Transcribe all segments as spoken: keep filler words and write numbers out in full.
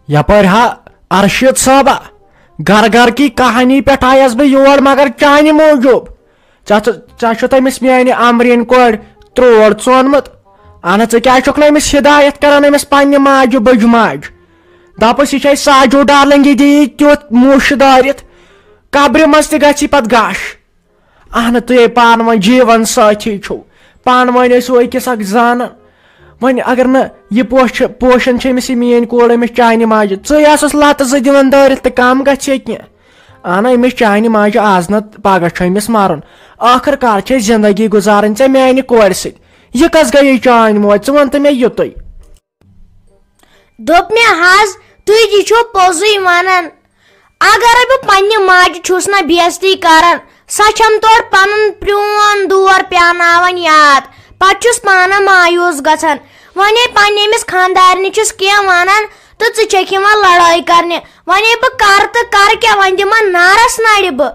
یپٲرۍ ہا ارشد صٲبہ، گرٕ گرٕ کی کہانی پٮ۪ٹھ آیس بہٕ یور، مگر چانہِ موٗجوٗب۔ ژےٚ چھُ، ژےٚ چھُتھ أمِس میانہِ امرین کورِ تروڑ ژونمُت۔ اہنہ، ژٕ کیازِ چھُکھ نہٕ أمِس ہدایت کران، أمِس پننہِ ماجہِ بٔجہِ ماجہِ؟ دپُس، یہِ چھے ساجو ڈارلنگ، یہِ دِیہِ تیُتھ موشہِ دٲرِتھ، قبرِ منٛز تہِ گژھِ پتہٕ گاش۔ اہنہٕ، تُہۍ پانہٕ ؤنۍ جیٖون سٲتھی چھِو، پانہٕ ؤنۍ ٲسِو أکِس اکھ زانان۔ وۄنۍ اگر نہٕ یہِ پوشہِ، پوشن چھِ أمِس یہِ میٲنۍ کوٗر، أمِس چانہِ ماجہِ، ژٕے آسس لتہٕ زٕ دِوان دٲرِتھ تہٕ کم گژھِ ہے کینٛہہ۔ اہنہٕ، أمِس چانہِ ماجہِ آز نہ پگاہ چھُ أمِس مرُن۔ ٲخٕر کار چھے زندگی گُزارٕنۍ ژےٚ میانہِ کورِ سۭتۍ۔ یہِ کس گٔیے چانۍ موج؟ ژٕ وَن تہٕ مےٚ یُتُے۔ دوٚپ مےٚ، حظ، تُہۍ تہِ چھِو پوٚزُے وَنان۔ اگرے بہٕ پننہِ ماجہِ چھُس نہ بےعزتی کران، سۄ چھَم تورٕ پنُن پرٛون دور پیاناوان یاد۔ پتہٕ چھُس پانہٕ مایوس گژھان۔ وۄنۍ ہے پننہِ أمِس خانٛدارنہِ چھُس کینٛہہ وَنان تہٕ ژٕ چھَکھ یِوان لڑٲے کرنہِ۔ وۄنۍ ہے بہٕ کرٕ تہٕ کرٕ کیٛاہ، وۄنۍ دِمن نارس نرِ بہٕ۔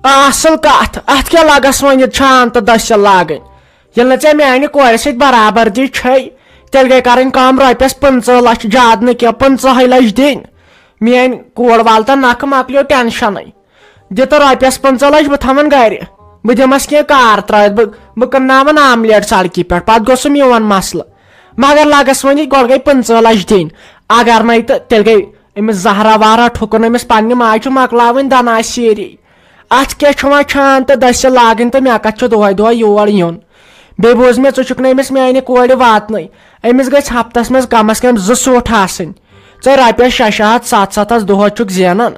اصل کتھ، اتھ کیٛاہ لگس وۄنۍ یہِ چھان تہٕ دٔسِل لاگٕنۍ؟ ییٚلہِ نہٕ ژےٚ میانہِ کورِ سۭتۍ برابردی چھے، تیٚلہِ گٔے کرٕنۍ کٲم، رۄپیس پٕنٛژٕہ لچھ، زیادٕ نہٕ کینٛہہ، پٕنٛژٕہے لچھ دِنۍ۔ میٲنۍ کور والتن نکھٕ، مۄکلیو ٹینشنٕے۔ دِ تہٕ رۄپیس پٕنٛژٕہ لچھ، بہٕ تھاوَن گرِ۔ بہٕ دِمس کینٛہہ کار ترٲوِتھ، بہٕ، بہٕ کٕنناون آملیٹ سڑکہِ پٮ۪ٹھ، پتہٕ گوٚژھُم یِوان مسلہٕ۔ مگر لگس وۄنۍ گۄڈٕ گٔے پٕنٛژٕہ لچھ دِنۍ۔ اگر نَے تہٕ تیٚلہِ گٔے أمِس زہرا وہرا ٹھُکُن، أمِس پننہِ ماجہِ چھُ مۄکلاوٕنۍ دنا سیری۔ اتھ کیٛاہ چھُ وۄنۍ چھان تہٕ دٔسِل لاگٕنۍ تہٕ مےٚ کتھ چھُ دۄہے دۄہے یور یُن؟ بیٚیہِ بوز مےٚ، ژٕ چھُکھ نہٕ أمِس میانہِ کورِ واتنٕے۔ أمِس گژھِ ہفتس منٛز کم از کم زٕ سوٗٹ آسٕنۍ۔ ژےٚ رۄپیس شےٚ شےٚ ہتھ، ستھ ستھ ہتھ دۄہس چھُکھ زینان،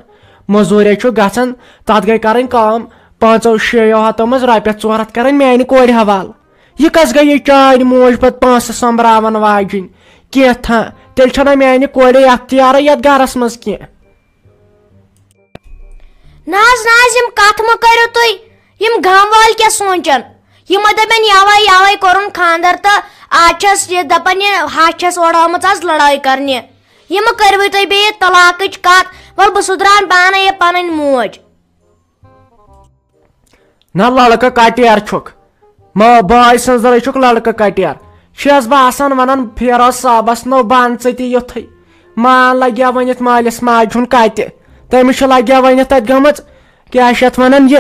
مٔزوٗرے چھُکھ گژھان، تتھ گٔے کرٕنۍ کٲم، پانٛژو شیٚیو ہتو منٛز رۄپیس ژور ہتھ کرٕنۍ میانہِ کورِ حوالہٕ۔ یہِ کس گٔیے چانۍ موج پتہٕ پونٛسہٕ سۄمبراون واجِنۍ؟ کینٛہہ تھا، تیٚلہِ چھنہ میانہِ کورِ اختیارے یتھ گرس منٛز کینٛہہ۔ نہ حظ، نہ حظ، یِم کتھ مہ کٔرِو تُہۍ۔ یِم گام وٲلۍ کیٛاہ سونٛچن؟ یِمو دپن یوے یوے کوٚرُن خاندر تہٕ آز چھس یہِ دپان، یہِ ہش چھس اورٕ آمٕژ آز لڑٲے کرنہِ۔ یہِ مہ کٔرِوٕے تُہۍ بیٚیہِ طلاقٕچ کتھ۔ ول، بہٕ سُدراون پانے یہِ پنٕنۍ موج۔ نہ لڑکہٕ کٹیار چھُکھ، ما بٲے سٕنٛزرے چھُکھ لڑکہٕ کٹیار۔ چھَس بہٕ آسان ونان فیروز صٲبس نو بان ژٕ تہِ یُتھُے۔ مان لگیا ؤنِتھ مٲلِس ماجہِ ہُنٛد کتہِ۔ تٔمِس چھِ لگیا ؤنِتھ تتہِ گٔمٕژ، کیٛاہ چھِ اتھ ونان، یہِ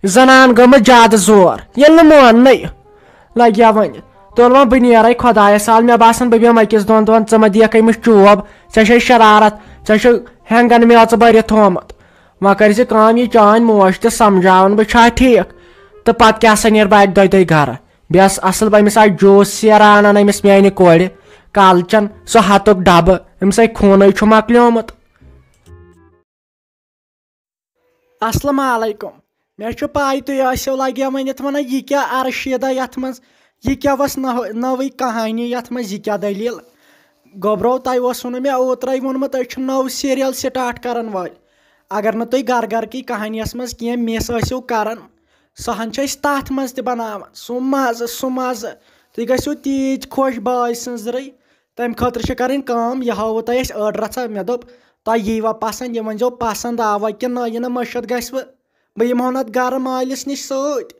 زنان گٔمٕژ زیادٕ زور۔ ییٚلہِ نہٕ موننٕے لگیا ؤنِتھ۔ تُل وۄنۍ بہٕ نیرے خۄدایس حوال، مےٚ باسان بہٕ بیٚہمہٕ أکِس دۄن دۄہن، ژٕ مہ دِیکھ أمِس چوب، ژےٚ چھے شرارت، ژےٚ چھُ ہٮ۪نٛگن میژٕ بٔرِتھ تھومُت۔ وۄنۍ کٔرۍ زِ کٲم، یہِ چٲنۍ موج تہِ سمجھاوان بہٕ چھا ٹھیٖک، تہٕ پتہٕ کیٛاہ سا نیرٕ بہٕ اکہِ دۄیہِ دۄہہِ گرٕ۔ بیٚیہِ ٲس اصل پٲٹھۍ أمِس اکھ جوٗس سیر انان أمِس میانہِ کورِ، کالچن، سُہ ہتُک ڈبہٕ، أمِس ہے خوٗنٕے چھُ مۄکلیومُت۔ السلام علیکم۔ مےٚ چھُ پاے تُہۍ ٲسِو لگیا ؤنِتھ ونان، یہِ کیٛاہ ارشیدہ یتھ منٛز، یہِ کیٛاہ ؤژھ نٔو-، نٔوٕے کہانی یتھ منٛز، یہِ کیٛاہ دٔلیٖل؟ گوٚبرو، تۄہہِ اوسوُ نہٕ مےٚ اوترے ووٚنمُت أسۍ چھِ نٔو سیریل سٹارٹ کرن وٲلۍ؟ اگر نہٕ تُہۍ گرٕ گرٕ کی کہانیس منٛز کینٛہہ مِس ٲسِو کران، سۄ ہن چھِ أسۍ تتھ منٛز تہِ بناوان۔ سُہ مزٕ، سُہ مزٕ۔ تُہۍ گژھِو تیٖتۍ خۄش بٲے سٕنٛزرٕے۔ تمہِ خٲطرٕ چھِ کرٕنۍ کٲم، یہِ ہاوو تۄہہِ أسۍ أڑ رژھا۔ مےٚ دوٚپ، تۄہہِ یی وا پسنٛد، یہِ ؤنۍزیو پسنٛد آوا کِنہٕ نہ، یہِ نہٕ مٔشِتھ گژھِ وٕ۔ بہٕ یِمہو نتہٕ گرٕ مٲلِس نِش سۭتۍ۔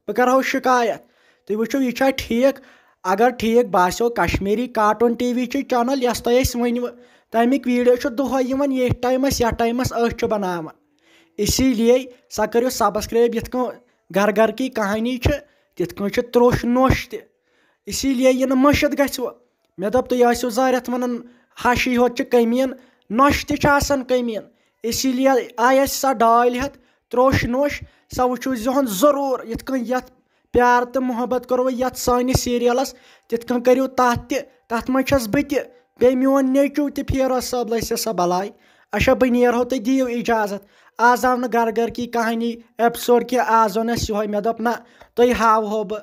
بہٕ کرہو شکایت۔ تُہۍ وٕچھِو، یہِ چھا ٹھیٖک؟ اگر ٹھیٖک باسیو، کشمیٖری کارٹون ٹی وی چھِ چینل، یۄس تۄہہِ أسۍ ؤنِوٕ، تَمیُک ویٖڈیو چھُ دۄہَے یِوان ییٚتھۍ ٹایمَس، یَتھ ٹایمَس أسۍ چھِ بَناوان۔ اسی لیے سۄ کٔرِو سبسکرایب، یِتھ کٔنۍ گَرٕ گَرٕ کی کہانی چھِ، تِتھ کٔنۍ چھِ تروٚش نوٚش تہِ۔ اسی لیے یہِ نہٕ مٔشِتھ گژھِ وۄنۍ۔ مےٚ دوٚپ، تُہۍ ٲسِو زارٮ۪تھ وَنان، ہَشٕے ہوت چھِ کٔمیٖن، نۄشہِ تہِ چھِ آسان کٔمیٖن۔ اسی لیے آیہِ اَسہِ سۄ ڈاے ہَتھ تروٚش نوٚش، سۄ وٕچھِو زِہُن ضروٗر، یِتھ کٔنۍ یَتھ پیار تہٕ محبت کوٚروٕ یَتھ سٲنِس سیٖریَلَس، تِتھ کٔنۍ کٔرِو تَتھ تہِ۔ تَتھ منٛز چھَس بہٕ تہِ، بیٚیہِ میون نیٚچوٗ تہِ، فیروز صٲب لَسہِ سۄ بَلاے۔ اچھا، بہٕ نیرہو، تُہۍ دِیِو اِجازت۔ آز آو نہٕ گَرٕ گَرٕ کی کہانی ایپیسوڈ کینٛہہ، آز اوٚن اَسہِ یِہوٚے۔ مےٚ دوٚپ، نہ، تُہۍ ہاوہو بہٕ۔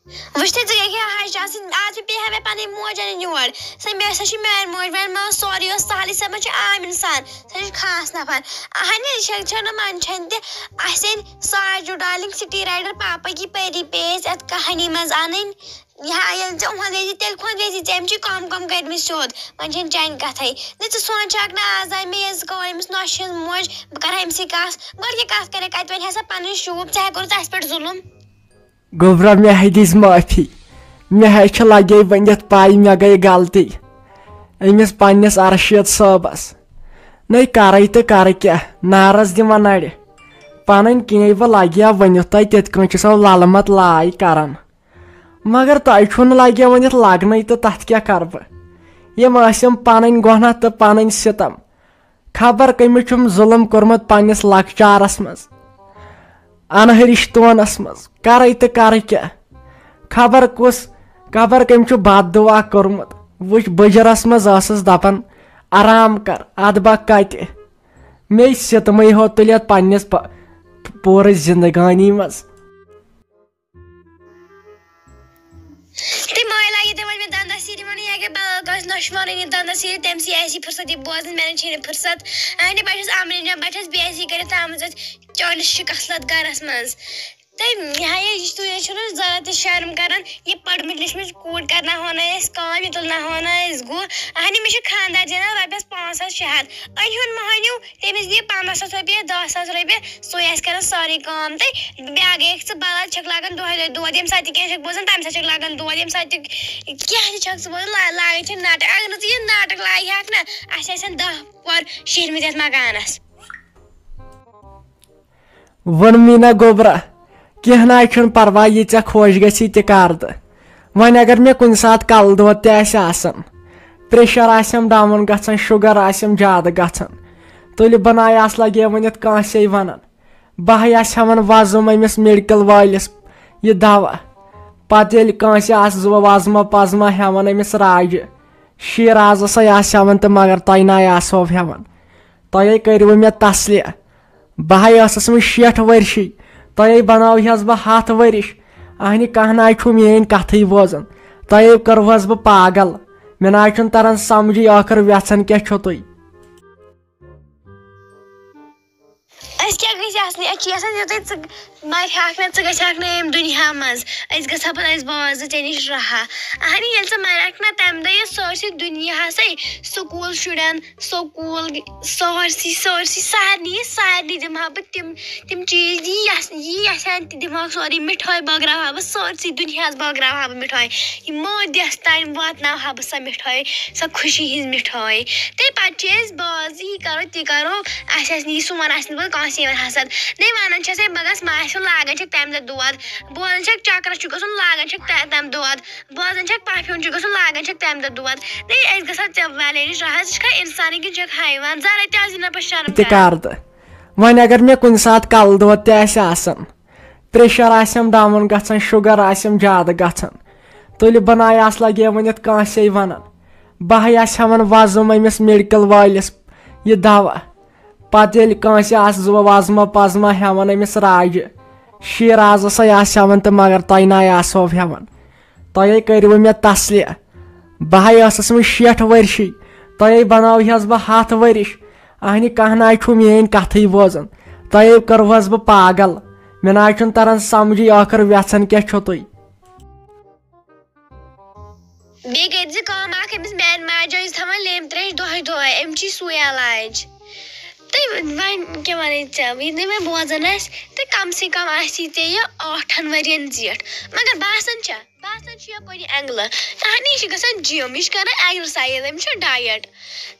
وٕچھ تہٕ، ژٕ گٔیکھ ہا ہَش آسٕنۍ، آز مےٚ پیٚیہِ ہا مےٚ پَنٕنۍ موج اَنٕنۍ یور۔ سۄ مےٚ، سۄ چھِ میٛٲنۍ موج، وۄنۍ ما ٲس سورُے اوس سہلٕے، سۄ ما چھِ عام اِنسان، سۄ چھِ خاص نفر۔ اَہَنہِ، یہِ چھےٚ، چھےٚ نہٕ منٛدچھان تہِ۔ اَسہِ أنۍ ساجوٗ ڈارلِنٛگ سٹی رایڈر پاپا کی پٔری پیش اَتھ کہانی منٛز اَنٕنۍ۔ یہِ ہا، ییٚلہِ ژےٚ اُہُنٛد گٔے زِ، تیٚلہِ کُہُنٛد گٔے زِ، ژےٚ أمۍ چھِ کَم کَم کٔرمٕتۍ سیوٚد۔ وۄنۍ چھَنہٕ چانہِ کَتھَے۔ نہ، ژٕ سونٛچاکھ نہٕ آز آے مےٚ ییٚلہِ ژٕ کٲنٛسہِ نۄشہِ ہِنٛز موج، بہٕ کَرٕ ہا أمۍ سٕے کَتھ۔ گۄڈٕ کیٛاہ کَتھ کَرٮ۪کھ؟ اَتہِ وَنہِ ہا سۄ پَنٕنۍ شوٗب، ژےٚ ہا کوٚرُتھ اَسہِ پٮ۪ٹھ ظُلُم۔ گوٚبرا، مےٚ ہے دِژ معٲفی۔ مےٚ ہے چھِ لگے ؤنِتھ پَے، مےٚ گٔے غلطی۔ أمِس پننِس ارشد صٲبس۔ نٔے کرے تہٕ کرٕ کیٛاہ، نارس دِمہ نرِ۔ پنٕنۍ کِنے بہٕ لگیا ؤنِتھ تۄہہِ، تِتھ کٔنۍ چھُ سو للہٕ مت لاے کران۔ مگر تۄہہِ چھُو نہٕ لگیا ؤنِتھ لگنٕے، تہٕ تتھ کیٛاہ کرٕ بہٕ؟ یِم ٲسِم پنٕنۍ گۄناہ تہٕ پنٕنۍ ستم۔ خبر کٔمِس چھُم ظُلم کوٚرمُت پننِس لۄکچارس منٛز، انہٕ رِشتونس منٛز۔ کرے تہٕ کرٕ کیٛاہ؟ خبر کُس، خبر کٔمۍ چھُ بد دُعا کوٚرمُت۔ وٕچھ، بٕجرس منٛز ٲسٕس دپان، "آرام کر، ادٕ بہ کتہِ؟" مے ستمٕے ہوت تُلِتھ پننِس پ-، پوٗرٕ زندگٲنی منٛز۔ تہٕ مٲلۍ لاگہِ تہِ وۄنۍ مےٚ دَنٛدَس سۭتۍ وَنُن، یہِ اگر بَدَل کٲنٛسہِ نۄشہِ وَنُن یہِ دَنٛدَس سۭتۍ، تٔمۍ سٕے آسہِ یہِ فرصت یہِ بوزٕنۍ، مےٚ نہٕ چھِنہٕ فرصت۔ اَہنہِ بہٕ چھَس اَمرِنۍ جان، بہٕ چھَس بے عزتی کٔرِتھ آمٕژ أتھۍ چٲنِس شِکَس لَتھ گَرَس منٛز۔ تہٕ یہِ ہا یہِ، یہِ چھُ، یہِ چھُنہٕ ذرا تہِ شرم کَران، یہِ پٔرمٕژ لیٚچھمٕژ کوٗر کَرناوہو نہٕ أسۍ کٲم، یہِ تُلناوہو نہٕ أسۍ گُہہ۔ اَہنہِ مےٚ چھِ خانٛدار زینان رۄپیَس پانٛژھ ہَتھ شےٚ ہَتھ، أنۍ ہُنٛد مۄہنیوٗ، تٔمِس دِیِو پنٛداہ ساس رۄپیہِ، دَہ ساس رۄپیہِ، سُے آسہِ کران سٲرٕے کٲم۔ تہٕ بیٛاکھ گٔیَکھ ژٕ بلد، چھَکھ لاگان دۄہَے دۄہَے دود، ییٚمہِ ساتہٕ تہِ کینٛہہ چھَکھ بوزان، تَمہِ ساتہٕ چھَکھ لاگان دۄد، ییٚمہِ ساتہٕ تہِ کینٛہہ تہِ چھَکھ ژٕ بوزان، لا-، لاگان چھَکھ ناٹک۔ اگر نہٕ ژٕ یہِ ناٹک لایہِ ہَکھ نہ، اَسہِ آسَن دَہ پور شیٖرمٕتۍ یَتھ مکانَس۔ ووٚن میٖنا گوٚبرا، "کینٛہہ نہ حظ چھُنہٕ پرواے، یہِ ژےٚ خۄش گژھی تہِ کر تہٕ۔ وۄنۍ اگر مےٚ کُنہِ ساتہٕ کلہٕ دود تہِ آسہِ آسان، pressure آسٮ۪م down گژھان، sugar آسٮ۪م زیادٕ گژھان، تُلہِ بنایہِ آس لگے ؤنِتھ کٲنٛسے ونان، بہٕ ہے آسہٕ ہٮ۪وان وۄزُم أمِس medical وٲلِس یہِ دوا۔ پتہٕ ییٚلہِ کٲنٛسہِ آسہٕ وۄزمہ پزمہ ہٮ۪وان أمِس راجہِ، شیٖرازس ہے آسہٕ ہٮ۪وان تہٕ مگر تۄہہِ نہ آسہو ہٮ۪وان۔ تۄہے کٔرِوٕ مےٚ تسلہِ۔ بہٕ ہے ٲسٕس وۄنۍ شیٹھ ؤرشی، تۄہے بناوہس بہٕ ہتھ ؤرِش۔ اہنہِ کانٛہہ نہ چھُ میٲنۍ کتھٕے بوزان۔ تۄہے کٔروہس بہٕ پاگل۔ مےٚ نہ چھُنہٕ تران سمجھے، ٲخٕر ویژھان کیٛاہ چھِو تُہۍ؟" أسۍ کیٛاہ گٔژھۍ آسنہِ؟ أسۍ چھِ یژھان یُتھُے ژٕ مرِ ہاکھ نہ، ژٕ گژھِ ہاکھ نہٕ ییٚمہِ دُنیا منٛز۔ أسۍ گژھو پتہٕ أسۍ بٲژ زٕ ژےٚ نِش رہا۔ اہنہِ ییٚلہِ ژٕ مرکھ نہ، تمہِ دۄہ یہِ سٲرسٕے دُنیاہسٕے، سکوٗل شُرٮ۪ن، سکوٗل، سٲرسٕے، سٲرسٕے، سارنٕے، سارنٕے دِمہٕ ہا بہٕ تِم، تِم چیٖز، یی یَس-، یی یَژھان تہِ دِمہٕ ہاکھ سورُے، مِٹھٲے بٲگراوٕ ہا بہٕ سٲرسٕے دُنیاہَس، بٲگراوٕ ہا بہٕ مِٹھٲے، یہِ مٲدِس تام واتناوٕ ہا بہٕ سۄ مِٹھٲے، سۄ خوشی ہِنٛز مِٹھٲے۔ تہٕ پَتہٕ چھِ أسۍ بٲژ یی کَرو، تہِ کَرو، اَسہِ آسہِ نہٕ یہِ سون، آسہِ نہٕ پَتہٕ کٲنٛسہِ یِوان حسد۔ نَے وَنان چھَس ہے، مگر ماسہِ ہُنٛد لاگان چھَکھ تَمہِ دۄہ دود، بوزان چھَکھ چَکرَس چھُ گژھُن، لاگان چھَکھ تَ-، تَمہِ دود۔ بوزان چھَکھ پَپھیُن چھُ گژھُن، لاگان چھَکھ تَمہِ دۄہ دود۔ نہ، أسۍ گژھو ژےٚ والے نِش رہا، ژٕ چھَکھا اِنسانٕے کِنہٕ چھَکھ حیوان؟ ذرا تہِ آز نہ پَتہٕ شرم تہِ کَران۔ کر تہٕ۔ وۄنۍ اگر مےٚ کُنہِ ساتہٕ کَلہٕ دود تہِ آسہِ آسان، pressure آسٮ۪م down گژھان، sugar آسٮ۪م زیادٕ گژھان، تُلہِ بنایہِ آس لگے ؤنِتھ کٲنٛسے وَنان، بہٕ ہے آسہٕ ہٮ۪وان وۄزُم أمِس medical وٲلِس یہِ دوا۔ پتہٕ ییٚلہِ کٲنٛسہِ آسہٕ زٕ وۄزمہ پزمہ ہٮ۪وان أمِس راجہِ، شیٖرازس ہے آسہٕ ہٮ۪وان تہٕ مگر تۄہہِ نَے آسہو ہٮ۪وان۔ تۄہے کٔرِوٕ مےٚ تسلہِ۔ بہٕ ہے ٲسٕس وۄنۍ شیٹھ ؤرشی، تۄہے بناوہس بہٕ ہتھ ؤرِش۔ اہنہِ کانٛہہ نَے چھُ میٲنۍ کتھٕے بوزان۔ تۄہے کٔروہس بہٕ پاگل۔ مےٚ نَے چھُنہٕ تران سمجھے ٲخٕر ویژھان کیٛاہ چھِو تُہۍ۔ بیٚیہِ کٔرۍ زِ کٲم اکھ، أمِس میانہِ ماجہِ ٲسۍ تھاوان لیٚمبۍ ترٛیش دۄہے دۄہے، أمِس چھِ سُے علاج۔ تہٕ وۄنۍ کیٛاہ وَنَے ژےٚ، یہِ نہٕ مےٚ بوزان آسہِ، تہٕ کم سے کم آسی ژےٚ یہِ ٲٹھن ؤرین زِٹھ۔ مگر باسان چھا، باسان چھُ یہِ کُنہِ اینگلہٕ۔ اہنہِ، یہِ چھِ گژھان جم، یہِ چھِ کران exercise، أمِس چھُ diet۔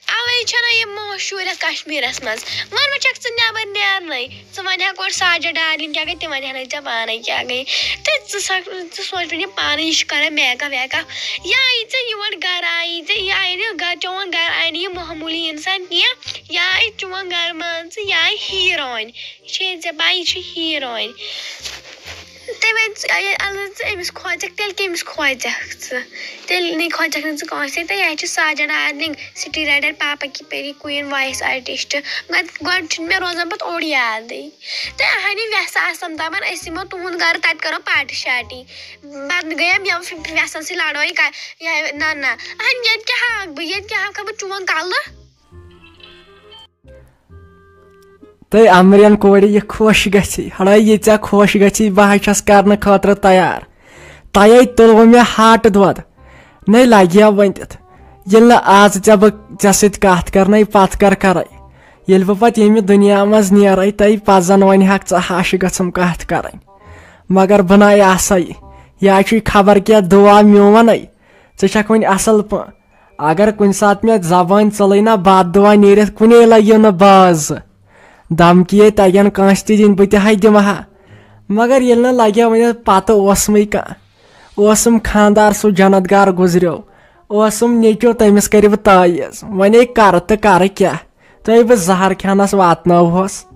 اوے چھنہ یہِ مشہوٗر یتھ کشمیرس منٛز۔ وۄنۍ وۄنۍ چھکھ ژٕ نٮ۪بر نیرنٕے۔ ژٕ ونہِ ہا کورِ ساجد ڈارلنگ کیٛاہ گٔے، تہِ ونہِ ہا نہٕ ژےٚ پانے کیٛاہ گٔے۔ تہٕ ژٕ سا-، ژٕ سونچ وۄنۍ یہِ پانے، یہِ چھِ کران makeup ویکپ۔ یہِ آیی ژےٚ یور گرٕ، آیی ژےٚ، یہِ آیی نہٕ گرٕ، چون گرٕ آیہِ نہٕ یہِ معموٗلی انسان کینٛہہ۔ یہِ آیہِ چون گرٕ، مان ژٕ، یہِ آیہِ ہیٖروین۔ یہِ چھے ژےٚ پاے، یہِ چھِ ہیٖروین۔ تٔمۍ وَنہِ ژٕ، ییٚلہِ اَلہٕ ژٕ أمِس کھوژَکھ، تیٚلہِ کٔمِس کھوژَکھ ژٕ؟ تیٚلہِ نَے کھوژَکھ نہٕ ژٕ کٲنٛسے۔ تہٕ یہِ حظ چھِ ساجد ڈارلنگ، سٹی رائٹر، پاپا کی پری کوئین، voice artist۔ گۄڈٕ، گۄڈٕ چھُنہٕ مےٚ روزان پَتہٕ اوٚڑ یادٕے۔ تہٕ اَہَنہِ وٮ۪سہٕ آسَم دَپان، أسۍ یِمو تُہُنٛد گَرٕ، تَتہِ کَرو پارٹی شارٹی۔ پَتہٕ گٔیَم یَم وٮ۪سَن سۭتۍ لڑٲے کَ-، یہِ، نہ، نہ۔ اَہَنہِ ییٚتہِ کیٛاہ ہاوَکھ بہٕ؟ ییٚتہِ کیٛاہ ہاوکھا بہٕ چون کَلہٕ؟ تہٕ امرین کورِ یہِ خۄش گژھِ، ہڑٲے یہِ ژےٚ خۄش گژھی، بہٕ ہا چھَس کرنہٕ خٲطرٕ تیار۔ تَیے تُلوٕ مےٚ ہاٹہٕ دۄد، نے لگیا ؤنِتھ۔ ییٚلہِ نہٕ آز ژےٚ بہٕ ژےٚ سۭتۍ کتھ کرنَے، پتہٕ کر کرے؟ ییٚلہِ بہٕ پتہٕ ییٚمہِ دُنیا منٛز نیرے، تَے پتہٕ زن وَنہِ ہاکھ ژٕ ہش گٔژھٕم کتھ کرٕنۍ۔ مگر بہٕ نَے آسَے، یا چھُے خبر کیٛاہ دُعا میونَے۔ ژٕ چھَکھ وۄنۍ اصل پٲ-، اگر کُنہِ ساتہٕ مےٚ زبٲنۍ ژٔلٕے نا، بد دعا نیرِتھ کُنے لگیو نہٕ باز۔ دھمکی ہے تگن کٲنٛسہِ تہِ دِنۍ، بہٕ تہِ ہاے دِمہٕ ہا۔ مگر ییٚلہِ نہٕ لگیو وۄنۍ پتہٕ اوسمٕے کانٛہہ۔ اوسُم خانٛدار سُہ جنت گار گُزریو۔ اوسُم نیٚچو، تٔمِس کٔرِو تعویٖذ۔ وۄنۍ ہے کرٕ تہٕ کرٕ کیٛاہ؟ تۄہہِ بہٕ زہر کھٮ۪نس واتناوہوس۔